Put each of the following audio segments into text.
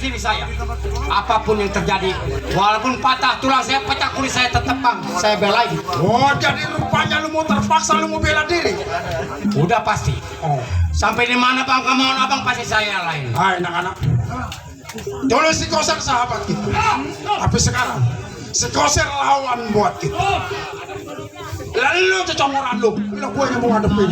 diri saya. Apapun yang terjadi, walaupun patah tulang saya, pecah kulit saya, tetap bang, saya belain. Oh, jadi rupanya lu mau terpaksa lu mau bela diri. Udah pasti. Oh, Sampai di mana bang kemauan abang pasti saya lain. hai anak-anak. Dulu si Koser sahabat kita. Tapi sekarang si Koser lawan buat kita. Lalu cecomoran lu, gue yang mau ngadepin.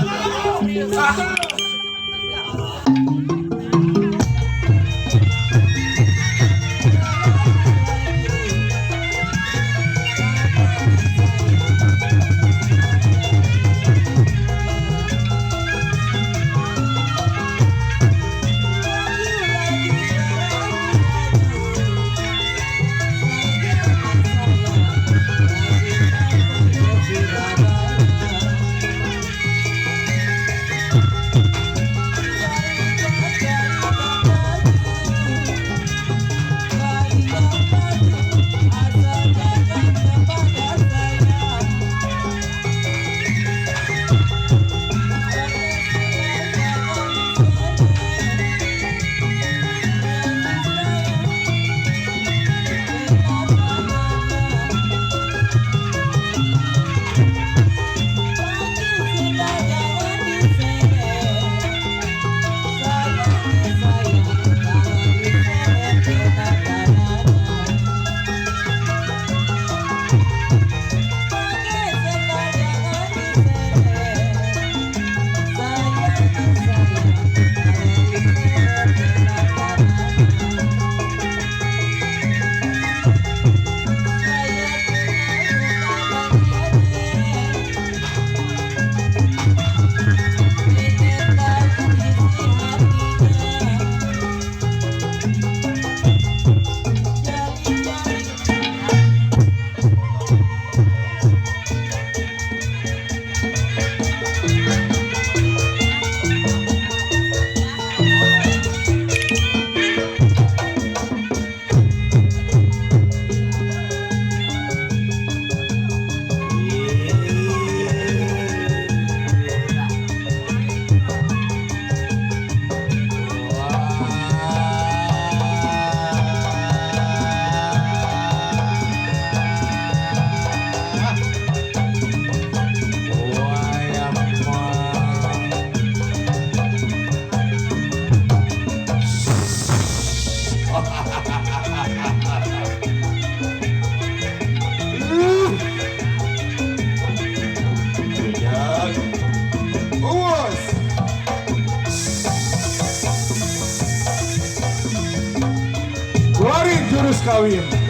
Keluarin jurus kawin.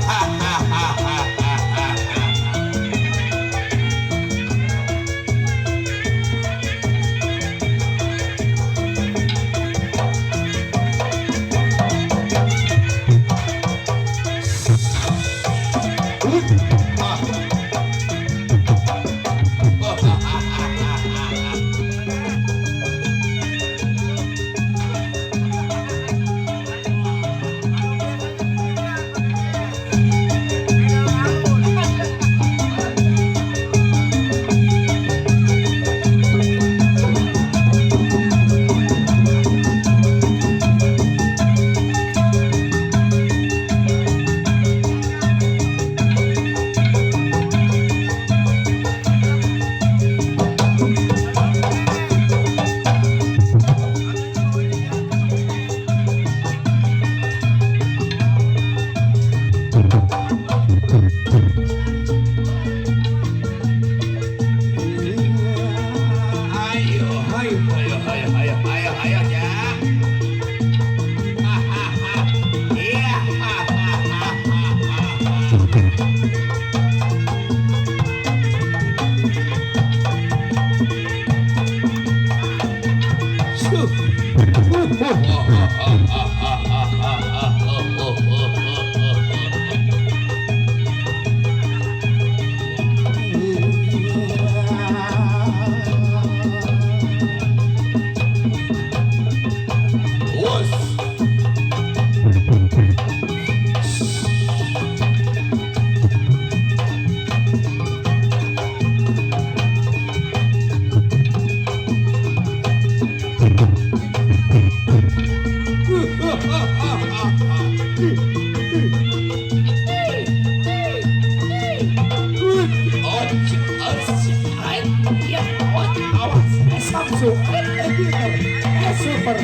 Super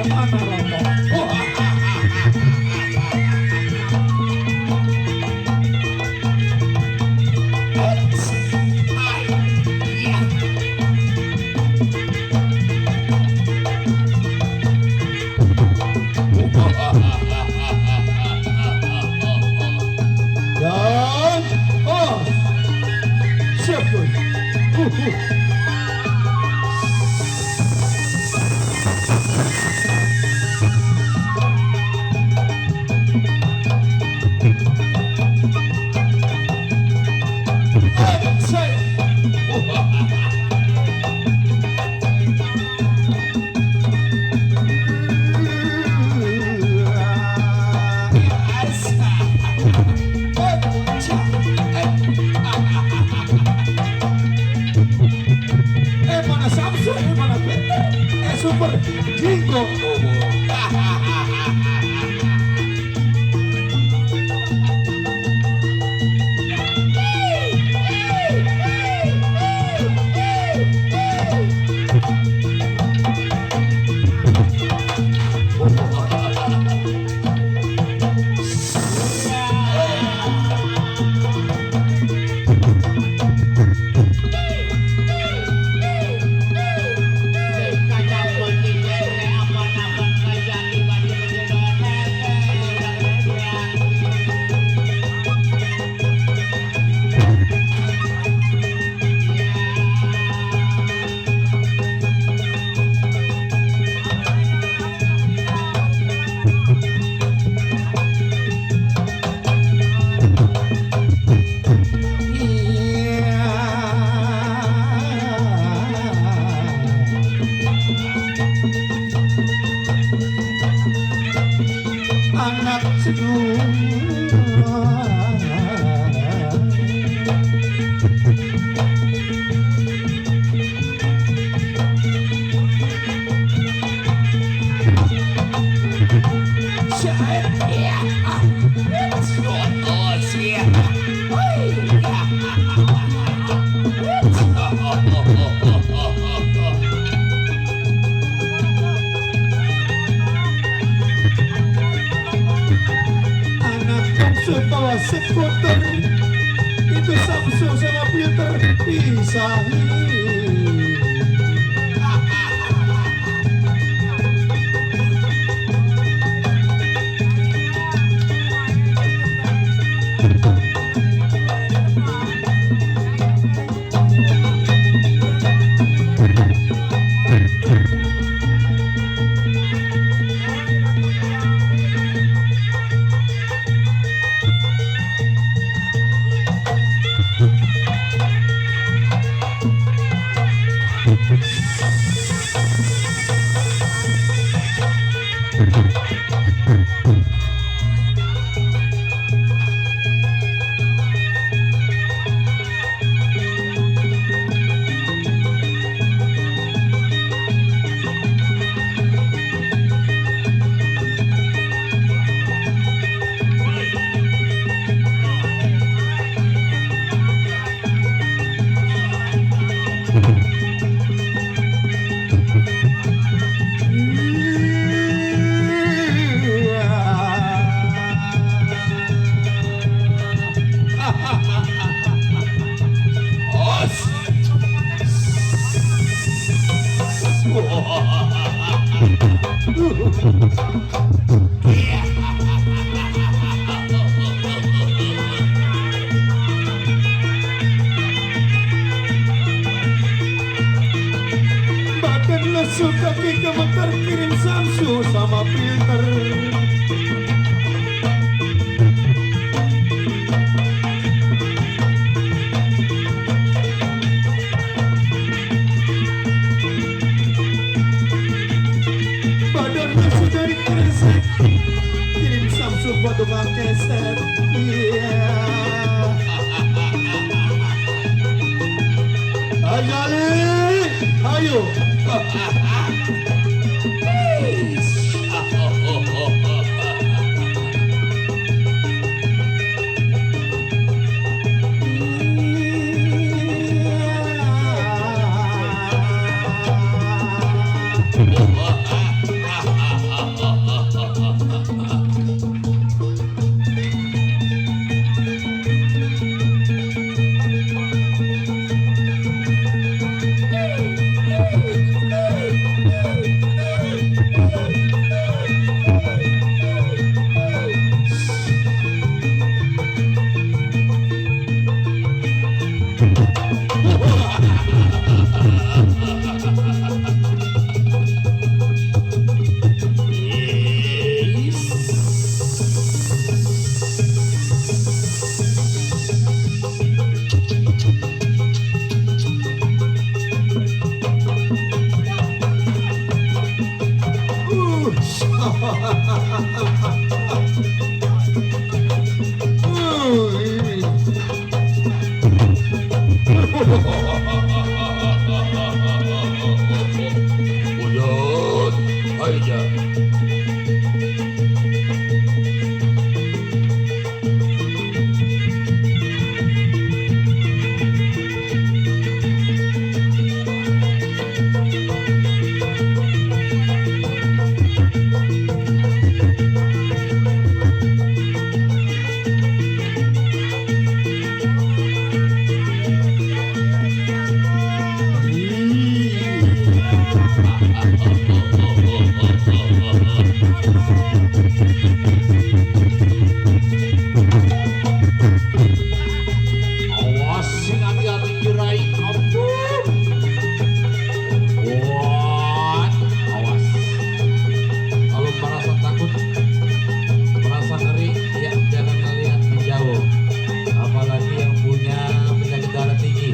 mana rokok? Dan oh siap tuh. Mana Samsung, mana Peter, Super Jingo. Anak semua bawa skuter itu Samsung sama Peter pisahin. Badan lesu kaki gemetar kirim Samsu sama Peter. Badan lesu dari Kresek kirim Samsu buat tukang keset. Ayo Ali, ayo. Buyut, aja. Awas sing hati-hati kirai. Ampun. What? Awas. Kalau merasa takut, merasa ngeri, ya jangan melihat menjauh. Apalagi yang punya penyakit darah tinggi.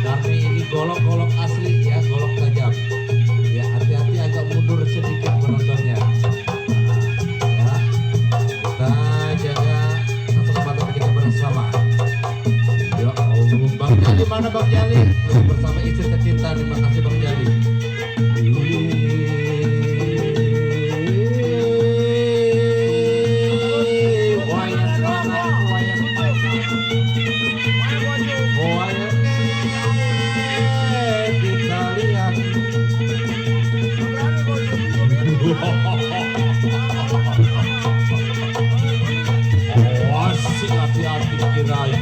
Karena ini golok-golok asli ya, golok tajam. Ya hati-hati agak mundur sedikit penontonnya. Ya, kita jaga keselamatan kita bersama. Ya Allah, Bang Jali mana Bang Jali? Bersama istri tercinta, terima kasih Bang Jali. Wayang mana? Wayang kita lihat. Awas sing hati-hati kirai.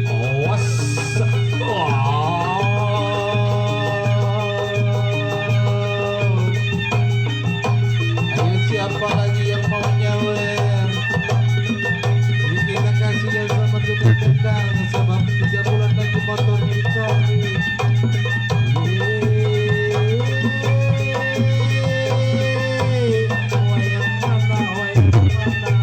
Awas. Ayo siapa lagi yang mau nyawer? Ini kita kasih yang sama juga tendang sama 3 bulan lagi motor dicari. Wayang mana, wayang mana?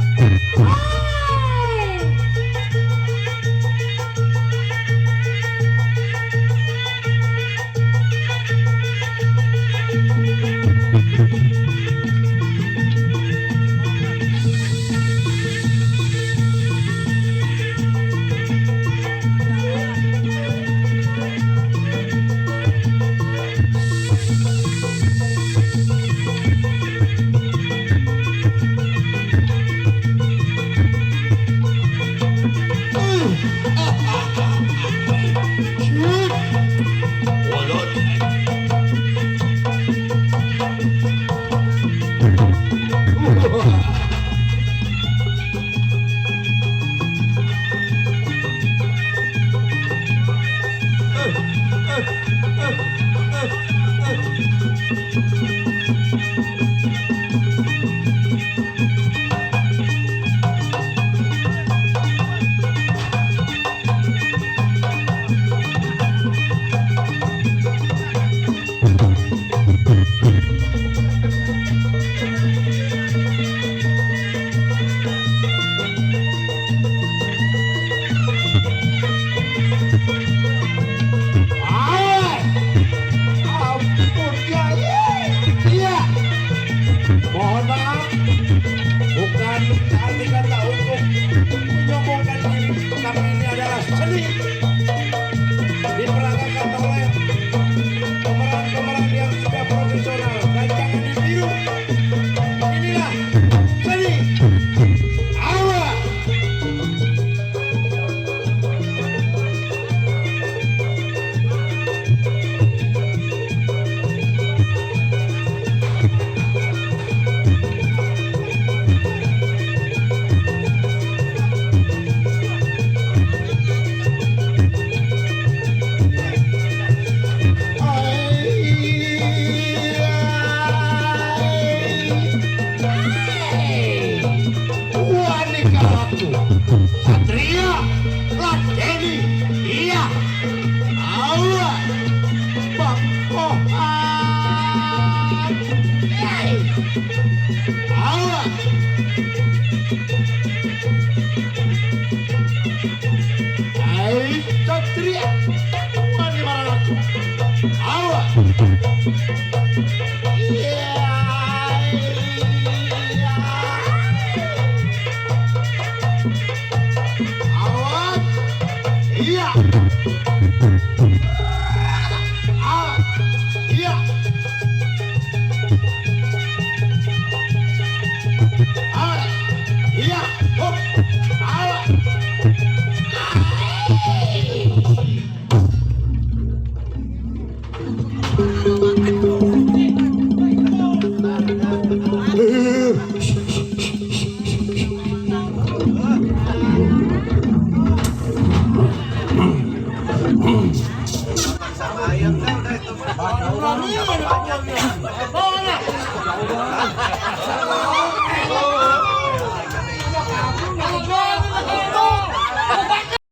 teriak. Wah, di mana aku? Awas. Iya. Awas. Iya.